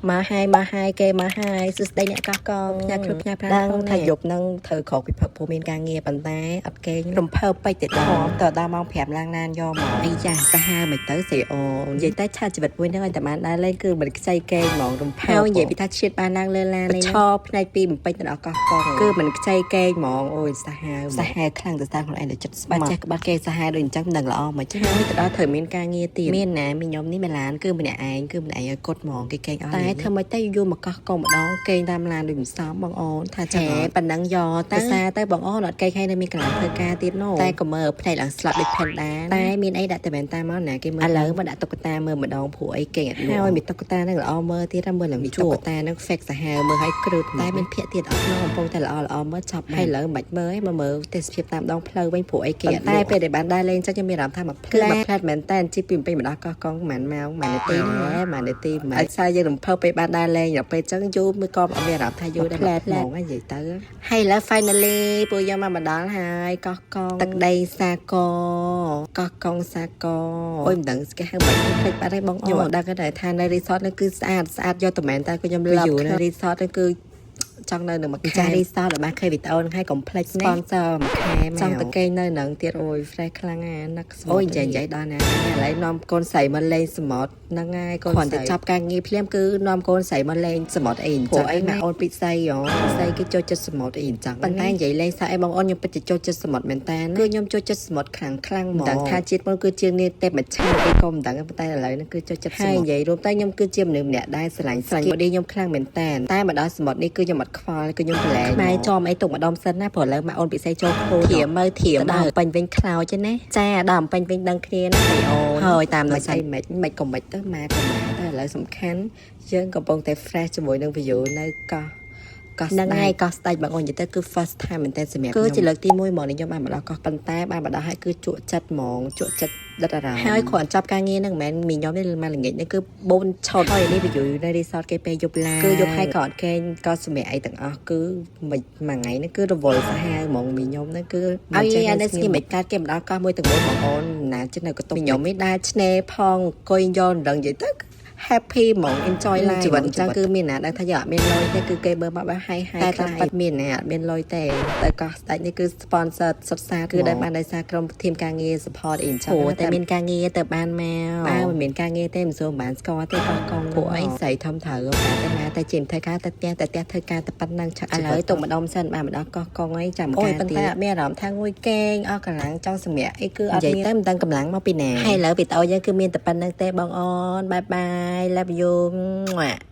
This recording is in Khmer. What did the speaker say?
មកហើយមកហើយគេមកហើយសួស្តីអ្នកកោះកងផ្ញើខ្លួនផ្ញើប្រាដឹងថាយប់ហ្នឹងត្រូវក្រោកពីព្រឹកព្រោះមានការងារប៉ុន្តែអត់គេងរំភើបពេកទៅដល់តើដល់ម៉ោង5ឡើងឡានយកមកអីចាសាហាវមិនទៅស្រីអូននិយាយតែឆាតជីវិតមួយហ្នឹងឲ្យតែបានដើរលេងគឺមិនខ្ចីគេងហ្មងរំភើបហើយនិយាយពីថាជាតិបានឡើងលើឡាននេះឈរផ្នែកពីបំពេញទៅដល់កោះកុងគឺមិនខ្ចីគេងហ្មងអូយសាហាវសាហាវខ្លាំងទៅតាមខ្លួនឯងដែលចិត្តស្បាចេះក្បាត់គេសាហាវដូចអញ្ចឹងមិនដឹងល្អមកចាហើយទៅដល់ត្រូវមានការងារទៀតមានណាមីខ្ញុំនេះមេឡានគឺម្នាក់ឯងគឺម្នាក់ឯងឲ្យគាត់ហ្មងគេកេងអស់តែធ្វើម៉េចទៅយូរមកកោះកុងម្ដងគេងតាមឡានដូចមិនសមបងអូនថាចឹងប៉ណ្ណឹងយកទៅសារទៅបងអូនអត់គេងឲ្យនៅមានកន្លែងធ្វើការទៀតនោះតែក៏មើលភ្នែកឡើងស្លុតដូច panda តែមានអីដាក់តែមែនតាមមកណាគេមើលឥឡូវមកដាក់តុក្កតាមើលម្ដងព្រោះអីគេងអត់លក់ហើយមានតុក្កតាហ្នឹងល្អមើលទៀតមើលឡើងជួតុក្កតាហ្នឹង fake សាហាវមើលឲ្យគ្រឹតតែមានភាកទៀតអត់នោះកំពុងតែល្អល្អមើលចប់ហើយឥឡូវមិនបាច់មើលទេមកមើលទេសភាពតាមដងផ្លូវវិញព្រោះអីគេអត់លក់តែពេលដែលបានដើរលេងចឹងខ្ញុំមានអារម្មណ៍ថាមកផ្លែតផ្លែតមែនតើជីពីពេញមកដល់កោះកុងប្រហែលម៉ោងប្រហែលនាទីហ្នឹងប្រហែលនាទីប្រហែលឲ្យសារយើងរំភើបពេលបានដើរលេងដល់ពេលចឹងយូរមើលក៏អត់មានអារម្មណ៍ថាយូរដែរផ្លែតហ្មងនិយាយទៅហើយឥឡូវ finally ពួកយើងមកមកដល់ហើយកោះកុងទឹកដីសាកកោះកុងសាកអូយមិនដឹងគេហៅមិនភ្លេចបាត់ហើយបងអូនខ្ញុំដឹងតែថានៅ resort នេះគឺស្អាតស្អាតយកតែមែនតែខ្ញុំលឹបនៅ resort នេះគឺចង់នៅនឹងមួយខែចា resort របស់ឃើញវីដេអូនឹងឲ្យកុំភ្លេច sponsor មួយខែមកចង់ទៅគេងនៅនឹងទៀតអូយ fresh ខ្លាំងណាស់នឹកអូយនិយាយនិយាយដល់ណាឥឡូវនាំកូនស្រីមកលេងសមុទ្រហ្នឹងហើយកូនគ្រាន់តែចាប់ការងារភ្លាមគឺនាំកូនស្រីមកលេងសមុទ្រអីអញ្ចឹងអីម៉ែអូនពិសីហ៎ពិសីគេចូលចិត្តសមុទ្រអីអញ្ចឹងប៉ុន្តែនិយាយលេងសើចអីបងអូនខ្ញុំពិតជាចូលចិត្តសមុទ្រមែនតើគឺខ្ញុំចូលចិត្តសមុទ្រខ្លាំងខ្លាំងហ្មងដឹងថាជាតិមុនគឺជានាទេពមច្ឆាអីក៏មិនដឹងប៉ុន្តែឥឡូវហ្នឹងគឺចូលចិត្តសមុទ្រហើយនិយាយរួមតែខ្ញុំគឺជាមនុស្សម្នាក់ដែលស្រឡាញ់ស្រឡាញ់ body ខ្ញុំខ្លាំងមែនតើតែមកដល់សមុទ្រនេះគឺខ្ញុំអត់ខ្វល់គឺខ្ញុំប្រឡែងខ្មែរចំអីទុកម្ដុំសិនណាព្រោះឥឡូវម៉ែអូនពិសេសចូលខ្លួនធៀមមើលធៀមដល់ពេញវិញខ្លោចណាចាដល់ពេញវិញដឹងគ្នាណាស្រីអូនហើយតាមនឹងស្អីមិនមិនក៏មិនទៅម៉ែក៏ម៉ែទៅឥឡូវសំខាន់យើងកំពុងតែ fresh ជាមួយនឹង view នៅកោះកោះហ្នឹងហើយកោះស្ដេចបងអូននិយាយទៅគឺ first time មែនតើសម្រាប់គឺជាលើកទី1ហ្មងនេះខ្ញុំបានមកដល់កោះប៉ុន្តែបានមកដល់ហើយគឺជក់ចិត្តហ្មងជក់ចិត្តដិតអារម្មណ៍ហើយគ្រាន់ចាប់ការងារហ្នឹងមិនមែនមីខ្ញុំនេះមកល្ងាចនេះគឺ4ឈុតហើយនេះ view នៅ resort គេពេលយប់ឡាគឺយប់ហើយក៏អត់គេងក៏សម្រាប់អីទាំងអស់គឺមួយមួយថ្ងៃហ្នឹងគឺរវល់សាហាវហ្មងមីខ្ញុំហ្នឹងគឺឲ្យអានេះស្គីមិនកាត់គេមកដល់កោះមួយទាំងមូលបងអូនណាចិត្តនៅកតុបមីខ្ញុំនេះដើរឆ្នេរផងអង្គុយយកមិនដឹងនិយាយទៅ happy ហ្មង enjoy life ជីវិតអញ្ចឹងគឺមានណាដឹងថាយើងអត់មានលុយទេគឺគេមើលមកបើហាយហាយតែតាមពិតមានណាអត់មានលុយទេតែកោះស្ដេចនេះគឺ sponsor សុទ្ធសាធគឺដែលបានដោយសារក្រុមធីមការងារ support អីអញ្ចឹងព្រោះតែមានការងារទៅបានមកបើមិនមានការងារទេមិនស្រួលមិនបានស្គាល់ទេកោះកុងពួកអីស្រីធំត្រូវតែទៅណាតែជាធ្វើការតែផ្ទះតែផ្ទះធ្វើការតែប៉ុណ្ណឹងឆាក់ឥឡូវទុកម្ដុំសិនបានម្ដងកោះកុងអីចាំការទៀតប៉ុន្តែអត់មានអារម្មណ៍ថាងួយកេងអស់កម្លាំងចង់សម្រាកអីគឺអត់មានតែមិនដឹងកម្លាំងមកពីណាហើយឥឡូវវីដេអូយើងគឺមានតែប៉ុណ្្នឹងទេបងអូន bye bye, love you.